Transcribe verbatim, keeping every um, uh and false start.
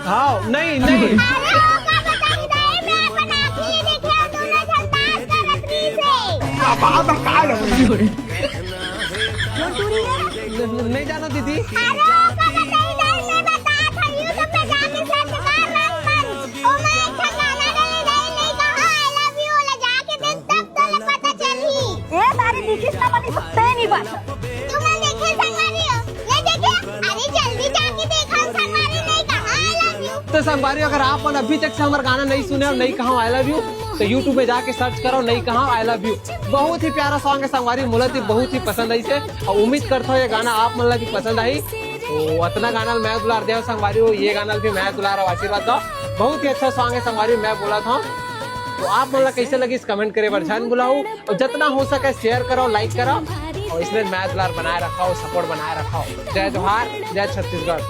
हाँ, नहीं, नहीं। अरे, ओका बताई दाई, मैं अपन आँखी ले देखे, दोनों झन ताश करत रहिस हे। का बात है, का लगे? न-, न-, नहीं जाना दीदी। अरे, ओका बताई दाई, मैं बतात हँव, YouTube पे जाके search कर रंगमंच। ओमा एक ठन गाना रहे, रहे, नहीं कहा I love you, ओला जाके देख, तब तोला पता चलही। ए, सारी दिखिस ना बनी, ते नहीं बात। तुमन देखे संगवारी हो? नहीं देखे? अरे जल्दी जाके देखो संगवारी, नहीं कहा I love you। तो संगवारी, अगर आप मन अभी तक से हमारा गाना नहीं सुने और नहीं कहा I love you, तो YouTube में जाके search करो, नहीं कहा I love you। बहुत ही प्यारा song है संगवारी, मोला तो बहुत ही पसंद आइस हे और उम्मीद करता हूँ ये गाना आप मन ला भी पसंद आही। तो अतना गाना मैं दुलार देव संगवारी हो, ये गाना भी मैं दुलार और आशीर्वाद दो। बहुत ही अच्छा song है संगवारी, मैं बोला था। तो आप मन ला कैसे लगिस comment करे बर झन भुलाहू। और जितना हो सके share करो, like करो और इसमें मैं दुलार बनाए रखो, support बनाए रखो। जय जोहार, जय छत्तीसगढ़।